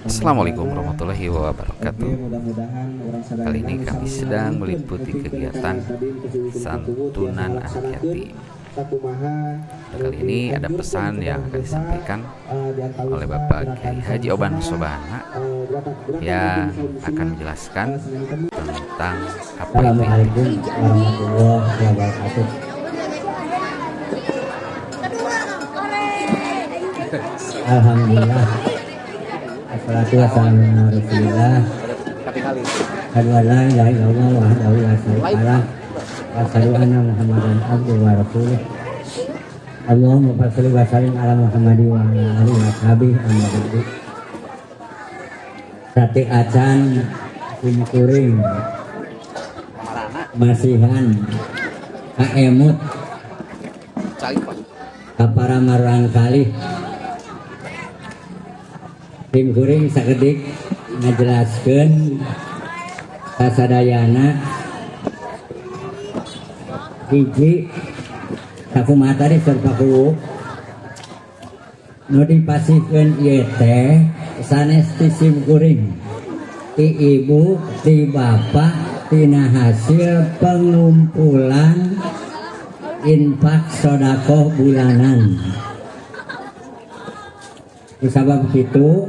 Assalamualaikum warahmatullahi wabarakatuh. Kali ini kami sedang meliputi kegiatan santunan anak yatim. Kali ini ada pesan yang akan disampaikan oleh Bapak Kiai Haji Oban Sobana yang akan menjelaskan tentang apa itu yatim. Assalamualaikum warahmatullahi wabarakatuh. Alhamdulillah. Assalatu wassalamu ala Rasulillah. Asyhadu an la ilaha illallah wahdahu la syarika lah. Wa asyhadu anna Muhammadan abduhu wa rasuluh. Allahumma shalli wa sallim ala Muhammadin wa ala alihi wa sahbihi, amma ba'du. Sateuacan simkuring masihan kaemut ka para murangkalih. Simkuring sakedik ngajelaskeun kasadayana. Hiji, sakumaha tadi saur Pak Kuwu, nu dipasihkeun ieu teh sanes ti simkuring, ti ibu, ti bapak, tina hasil pengumpulan infak sodakoh bulanan. Kusabab kitu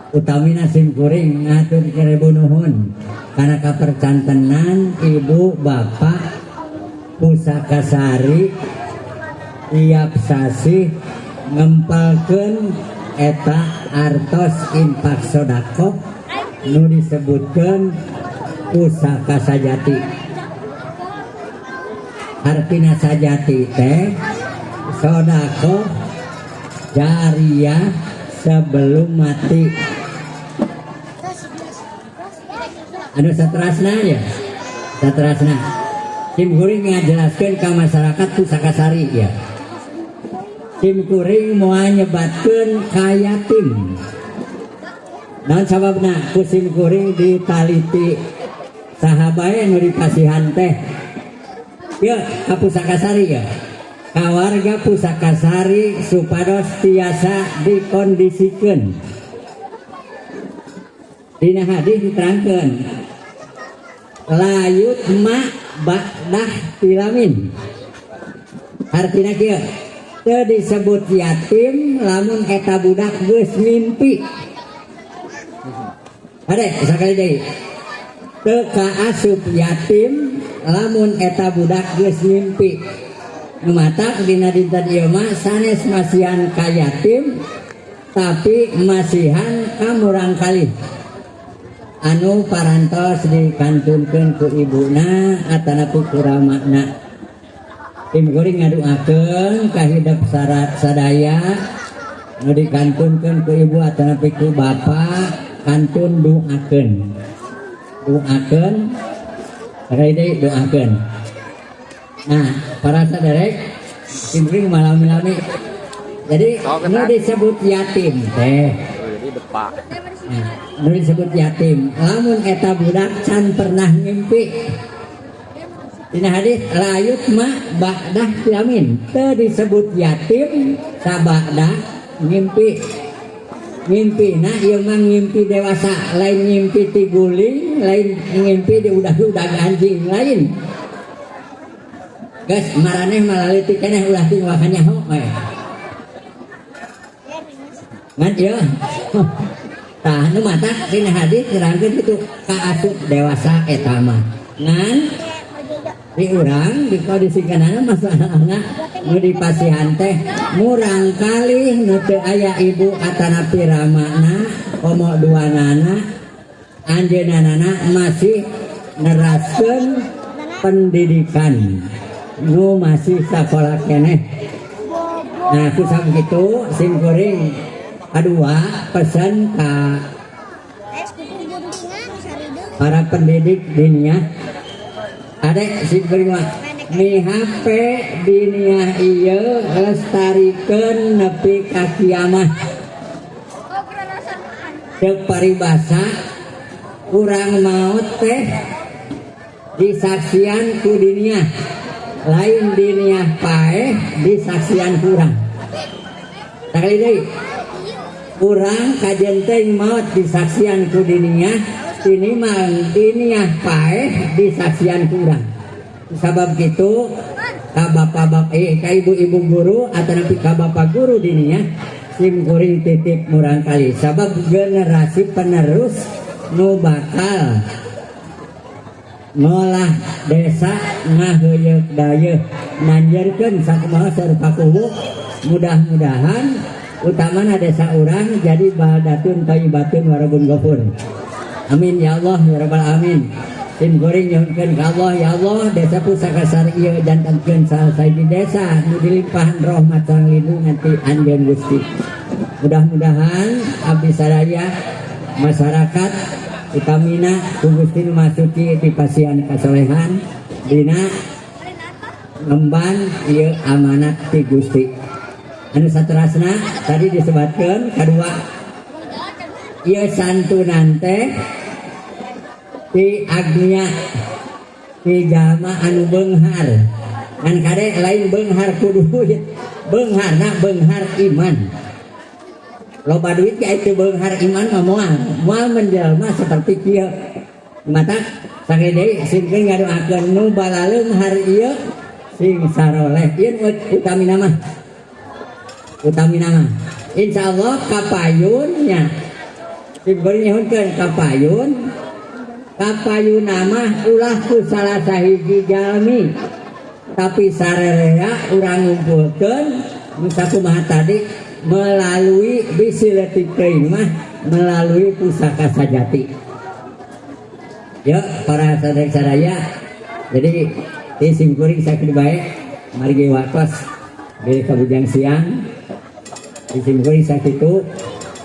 utamina simkuring ngatur ribu nuhun karena kapercantenan ibu bapak Pusakasari tiap sasih ngempalkeun eta artos infak sodakoh nu disebutkeun pusaka sajati. Artina sajati teh sodakoh jariah sebelum mati. Anu saterasna ya, saterasna simkuring ngajelaskeun ka masyarakat Pusakasari ya, simkuring moal nyebatkeun ka yatim. Naon sababna? Ku simkuring ditaliti, saha bae nu dipasihan teh ya ka Pusakasari, ya ka warga Pusakasari, supados tiasa dikondisikeun. Dina hadis diterangkeun la yutma ba'dah ihtilamin, artinya kieu, teu disebut yatim lamun eta budak geus mimpi. Ade, sakali deui, teu kaasup yatim lamun eta budak geus mimpi. Nu matak dina dinten ieu mah sanes masihan ka yatim, tapi masihan ka murangkalih anu parantos dikantunkeun ku ibuna atanapi ku ramana. Simkuring ngaduakeun kahidep syarat sadaya nu dikantunkeun ku ibu atanapi ku bapa, kantun doakeun, doakeun sekali deui, doakeun. Nah, para saderek, simkuring malami-lami, jadi nu disebut yatim teh. Jadi depak. Nah, nu disebut yatim lamun eta budak can pernah ngimpi. Dina hadis la yutma ba'dah ihtilamin, teu disebut yatim sabada ngimpi. Ngimpi nah ieu mah ngimpi dewasa, lain ngimpi ti guling, lain ngimpi di udah-udah anjing, lain. Geus maraneh malaleutik keneh, ulah ting wakan nyaho we. Ngan ieu tah nu matak dina hadis nerangkeun kitu, kaasup dewasa eta mah. Ngan di urang dikondisikanana masalahna nu dipasihan teh murangkalih nu teu aya ibu atanapi ramana, komo duanana, anjeunana masih neraskeun pendidikan, nu masih sakola keneh. Nah, kusabab kitu simkuring kadua pesan ka para pendidik diniyah. Adek, simkuring mah mihape diniyah ieu lestarikeun nepi ka kiamah. Ceuk paribasa, urang maot teh disaksian ku diniyah, lain diniyah paeh disaksian kurang. Sakali deui. Urang kajen teuing maot disaksian ku diniyah, tinimbang diniyah paeh disaksian ku urang. Sabab kitu ka bapak-bapak, ka ibu-ibu guru atau ka bapak guru diniyah, sim kuring titip murangkalih, sabab generasi penerus nu bakal ngolah desa, ngaheuyeuk dayeuh, nanjeurkeun sakumaha saur pakuwu. Mudah-mudahan utamana desa urang jadi baldatun thayyibatun wa rabbun ghafur. Amin ya Allah ya rabbal alamin. Sim kuring nyuhunkeun ka Allah, ya Allah, desa Pusakasari ieu jantenkeun salah sahiji desa nu dilimpahan rahmat sareng lindungan ti Anjeun Gusti. Mudah-mudahan abdi sadaya masyarakat utamina ku Gusti nu Maha Suci dipasihan kasolehan dina ngemban ieu amanat ti Gusti. Anu saterasna tadi disebutkeun kadua, ieu santunan teh ti agnia, ti jalma anu beunghar, ngan kade lain beunghar ku duit, beungharna beunghar iman. Loba duit ge itu beunghar iman mah moal moal menjelma seperti kieu. Mata sakali deui sim kuring ngadoakeun nu balaleunghar ieu sing saroleh ieu, utamina mah, utamina mah insyaallah kapayunnya. Sim kuring nyuhunkeun kapayun, kapayun mah ulah ku salah sahiji jalmi, tapi sarerea urang ngumpulkeun nu sakumaha tadi melalui bisi leutik teuing mah melalui Pusaka Sajati. Ya, para sadaya sadaya, jadi di simkuring sakitu bae, margi waktos di kabujang siang. Di simkuring sakitu,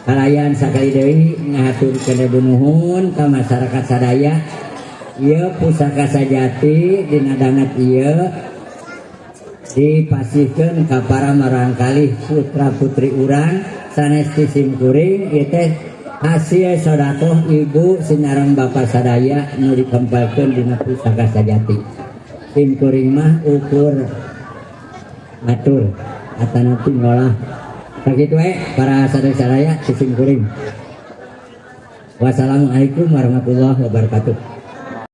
kalayan sakali deui ngahaturkeun nuhun ka masyarakat sadaya. Ieu Pusaka Sajati dina danget ieu dipasihkeun ka para marangkalih putra putri urang sanes ti simkuring. Ieu teh hasil sedekah ibu sinareng bapak sadaya nu dikempalkeun dina Pusaka Sajati. Simkuring mah ukur ngatur atanapi ngolah. Sakitu we, para sadaya sadaya ti simkuring. Wassalamualaikum warahmatullahi wabarakatuh.